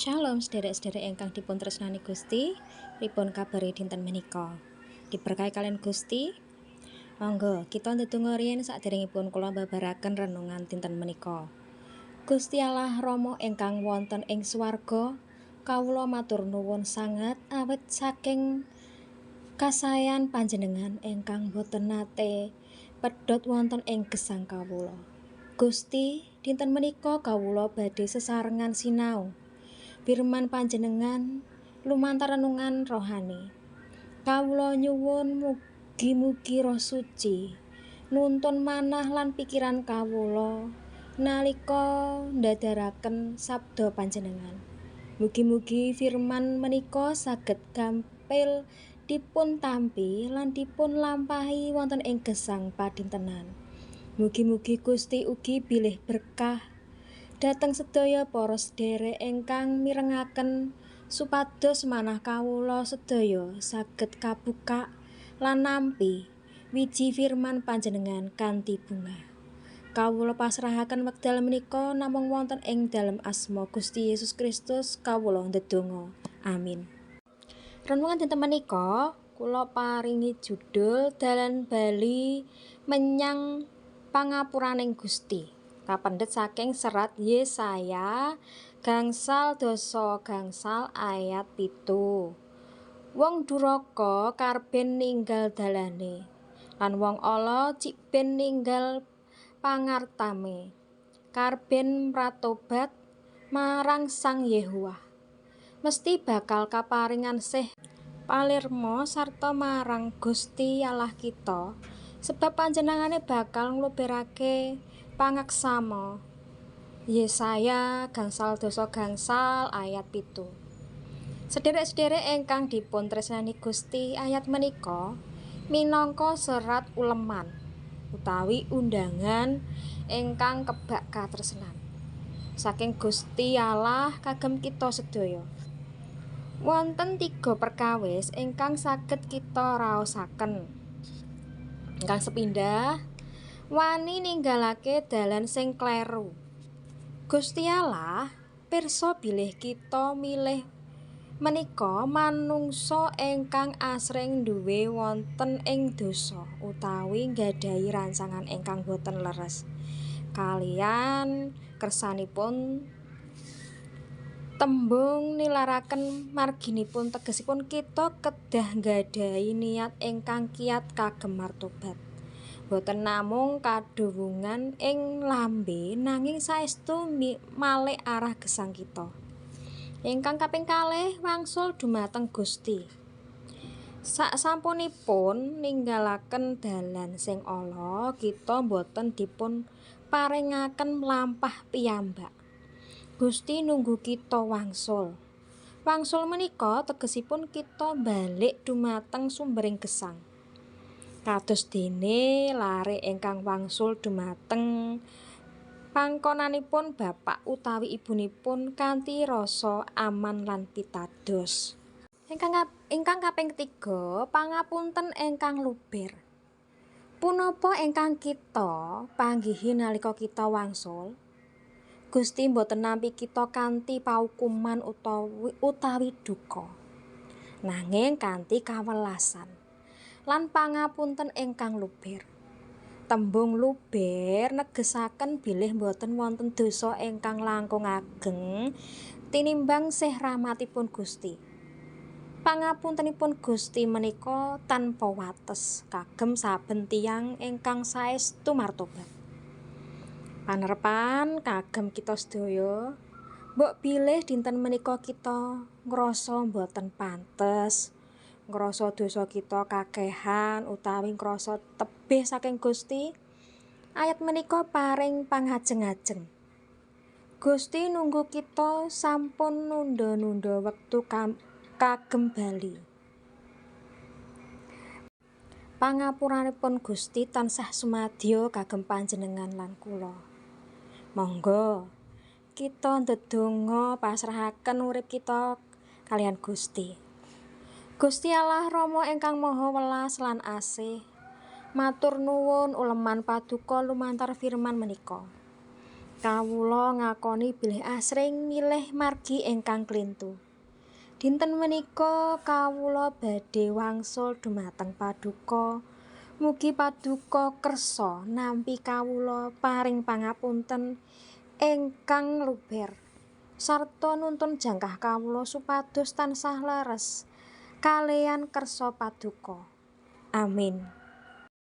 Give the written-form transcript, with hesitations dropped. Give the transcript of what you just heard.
Shalom sederek-sederek ingkang dipun tresnani Gusti, pripun kabare dinten menika? Diberkahi kaliyan Gusti. Monggo kita ndedonga riyin saderengipun kula babaraken renungan dinten menika. Gusti Allah Rama ingkang wonten ing swarga, kawula matur nuwun sanget awit saking kasaean panjenengan ingkang boten nate pedhot wonten ing gesang kawula. Gusti, dinten menika kawula badhe sesarengan sinau firman panjenengan lumantar renungan rohani. Kawula nyuwun mugi-mugi Roh Suci nuntun manah lan pikiran kawula nalika ndadharaken sabda panjenengan. Mugi-mugi firman menika saged gampil dipun tampi lan dipun lampahi wonten ing gesang padintenan. Mugi-mugi Gusti ugi bilih berkah dhateng sedaya para sedherek ingkang mirengaken supados manah kawula sedaya saged kabukak lan nampi wiji firman panjenengan kanthi bungah. Kawula pasrahaken wekdal menika namung wonten ing dalem asma Gusti Yesus Kristus kawula ndedonga. Amin. Renungan dinten menika kula paringi judul Dalan Bali Menyang Pangapuraning Gusti. Kapendhet saking serat Yesaya gangsal dasa gangsal ayat 7. Wong duraka karben ninggal dalane lan wong ala cik ben ninggal pangartame. Karben mratobat marang Sang Yehuwa. Mesti bakal kaparingan sih palirma sarta marang Gusti Allah kita, sebab panjenengane bakal ngluberake pangaksama. Yesaya gangsal dasa gangsal ayat 7. Sederek-sederek ingkang dipun tresnani Gusti, ayat menika minangka serat uleman utawi undangan ingkang kebak katresnan saking Gusti Allah kagem kita sedaya. Wonten tiga perkawis ingkang saged kita raosaken. Ingkang sepindah, wani ninggalake dalan sing kleru. Gusti Allah pirsa bilih kita milih menika manungsa ingkang asring duwe wonten ing dosa utawi nggadahi rancangan ingkang boten leres. Kaliyan kersanipun tembung nilaraken marginipun tegesipun kita kedah nggadahi niat ingkang kiat kagem martobat. Boten namung kadhuwungan ing lambe nanging saestu malik arah gesang kita. Ingkang kaping kalih, wangsul dumateng Gusti. Saksampunipun ninggalaken dalan sing ala, kita boten dipun paringaken mlampah piyambak. Gusti nunggu kita wangsul. Wangsul menika tegesipun kita balik dumateng sumbering gesang. Kados dene lare ingkang wangsul dumateng pangkonanipun bapak utawi ibunipun kanthi rasa aman lan pitados. Ingkang kaping ketiga, pangapunten ingkang luber. Punapa ingkang kita panggihi nalika kita wangsul? Gusti mboten nampi kita kanthi paukuman utawi duka, nanging kanthi kawelasan lan pangapunten ingkang luber. Tembung luber negesaken bilih boten wonten dosa ingkang langkung ageng tinimbang sih rahmatipun Gusti. Pangapuntenipun Gusti menika tanpa wates kagem saben tiyang ingkang saestu martobat. Panerepan kagem kita sedaya, mbok bilih dinten menika kita ngrasa boten pantes, ngrasa dosa kita kakehan utawi ngrasa tebih saking Gusti. Ayat menika paring pangajeng-ajeng. Gusti nunggu kita sampun nunda-nunda wektu kagem bali. Pangapuranipun Gusti tansah sumadyo kagem panjenengan lan kula. Monggo kita ndedonga pasrahaken urip kita kaliyan Gusti. Gusti Allah Rama ingkang Maha Welas lan Asih, matur nuwun uleman paduka lumantar firman menika. Kawula ngakoni bilih asring milih margi ingkang klentu. Dinten menika kawula badhe wangsul dumateng Paduka. Mugi Paduka kersa nampi kawula paring pangapunten ingkang luber sarta nuntun jangkah kawula supados tansah leres kaliyan kersa Paduka. Amin.